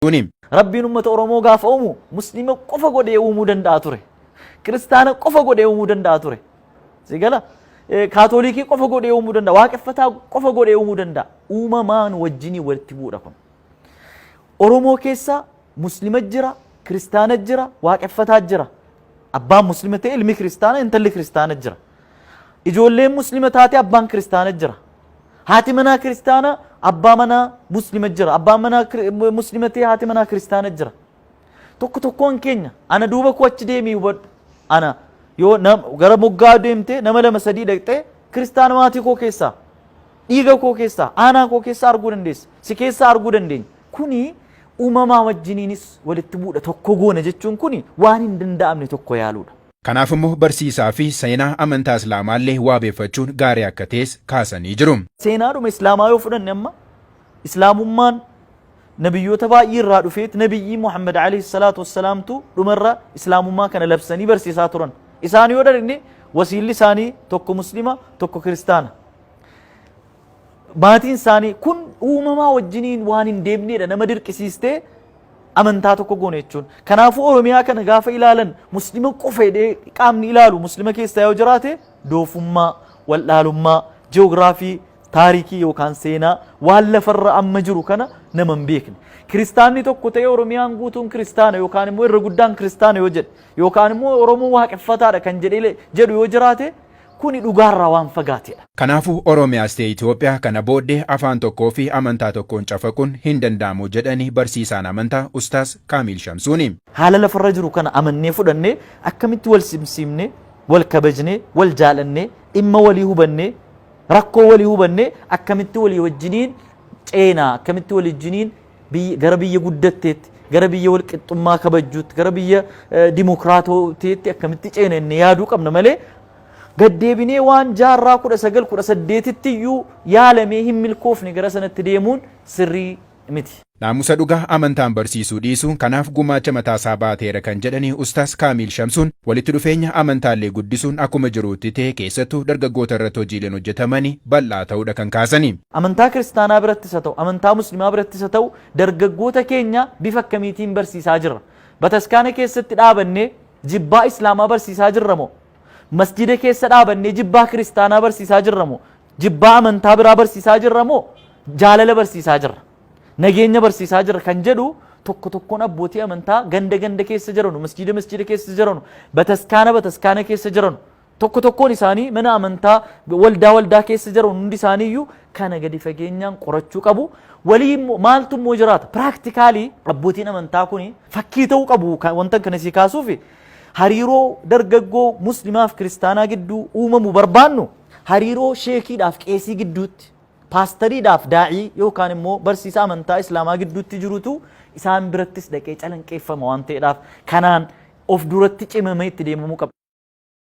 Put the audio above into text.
Shamsuuni. Rabbiin uummata Oromoo gaafa uumu Musliima qofa godhee uumuu danda'a ture. Kiristaana qofa godhee uumuu danda'a ture. Si gala? Kaatolikii qofa godhee uumuu danda'a. Waaqeffataa qofa godhee uumuu danda'a. Uumamaan wajjinii walitti bu'uudha kun. Oromoo keessa Muslima jira, Kiristaana jira, Waaqeffataa jira. Abbaan Muslima ta'e ilmi Kiristaana, intalli Kiristaana jira. Ijoolleen Muslima taate abbaan Kiristaana jira. Haati manaa Kiristaana, abbaa manaa Muslima jira. Abbaan manaa Muslima ta'e haati manaa Kiristaana jira. Tokko tokkoon keenya ana duuba koo achi deemii hubadhu. Ana yoo gara moggaa deemtee nama lama sadii dhaqxee Kiristaana maatii koo keessaa, dhiiga koo keessaa, aanaa koo keessaa arguu dandeessa. Si keessaa arguu dandeenya. Kuni uumamaa wajjiniinis walitti buudha tokko goona jechuun kuni waan hin danda'amne tokko yaaluudha. Kanaaf immoo barsiisaa fi seenaa amantaa Islaamaallee waabeeffachuun gaarii akka ta'es kaasanii jiru. Seenaadhuma Islaamaa yoo fudhanne amma Islaamummaan nabiyyoota baay'ee irraa dhufeet nabiyyii Muhammad alayhi salaatu wassalaamtu dhumarra Islaamummaa kana labsanii barsiisaa turan. Isaan yoo dhagne wasiilli isaanii tokko Muslima tokko Kiristaana. Maatiin isaanii kun uumamaa wajjiniin waan hin deemneedha nama dirqisiistee amantaa tokko goone jechuun. Kanaafuu Oromiyaa kana gaafa ilaalan Muslima qofa jedhee qaamni ilaalu Muslima keessaa yoo jiraate doofummaa, wallaalummaa, ji'oogiraafii, taarikii yookaan seenaa waan lafarra amma jiru kana nama hin beekne. Kiristaanni tokko ta'ee Oromiyaan guutuun kiristaana yookaan immoo irra guddaan kiristaana yoo jedhe yookaan immoo Oromoo waaqeffataadha kan jedhee jedhu yoo jiraate kuni dhugaarraa waan fagaateedha. Kanaafuu Oromiyaas ta'e Itoophiyaa kana booddee afaan tokkoo fi amantaa tokkoon cafaquun hin danda'amu jedhanii barsiisaan amantaa Ustaaz Kaamiil Shamsuuni. Haala lafarra jiru kana amannee fudhannee akkamitti wal simsiimnee, wal kabajnee, wal jaalannee, dhimma walii hubannee, rakkoo walii hubannee akkamitti walii wajjiniin ceenaa, akkamitti walii wajjiniin gara biyya guddatteetti, gara biyya wal qixxummaa kabajjuutti, gara biyya dimokiraatooteetti akkamitti ceena inni yaaduu qabna malee gaddeebinee waan jaarraa 19 18tti iyyuu yaalamee hin milkoofne gara sanatti deemuun sirrii miti. Naamusa dhugaa amantaan barsiisuu dhiisuun kanaaf gumaacha mataasaa baateera kan jedhanii Ustaaz Kaamiil Shamsuun walitti dhufeenya amantaallee guddisuun akkuma jiruutti ta'e keessattuu dargaggoota irratti hojiileen hojjetamanii bal'aa ta'uudha kan kaasanii. Amantaa kiristaanaa birattis haa ta'u, amantaa muslimaa birattis haa ta'u dargaggoota keenya bifa akkamiitiin barsiisaa jirra? Bataskaana keessatti dhaabannee jibbaa islaamaa barsiisaa jirra moo? Masjida keessa dhaabannee jibbaa kiristaanaa barsiisaa jirra moo? Jibbaa amantaa biraa barsiisaa jirra moo? Jaalala barsiisaa jirra. Nageenya barsiisaa jirra kan jedhu tokko tokkoon abbootii amantaa ganda ganda keessa jiranu, masjida masjida keessa jiranu, bataskaana bataskaana keessa jiranu, tokko tokkoon isaanii mana amantaa waldaa waldaa keessa jiran hundi isaaniiyyuu kana gadi fageenyaan qorachuu qabu. Walii immoo maaltu immoo jiraata? Piraaktikaalii abbootiin amantaa kun fakkii ta'uu qabu wanta kana sii kaasuufi hariiroo dargaggoo muslimaaf kiristaanaa gidduu uumamu barbaannu hariiroo sheekiidhaaf qeesii gidduutti paastariidhaaf daa'ii yookaan immoo barsiisaa amantaa islaamaa gidduutti jirutu isaan birattis dhaqee calanqeeffama waan ta'eedhaaf kanaan of duratti cimamee itti deemamuu qaba.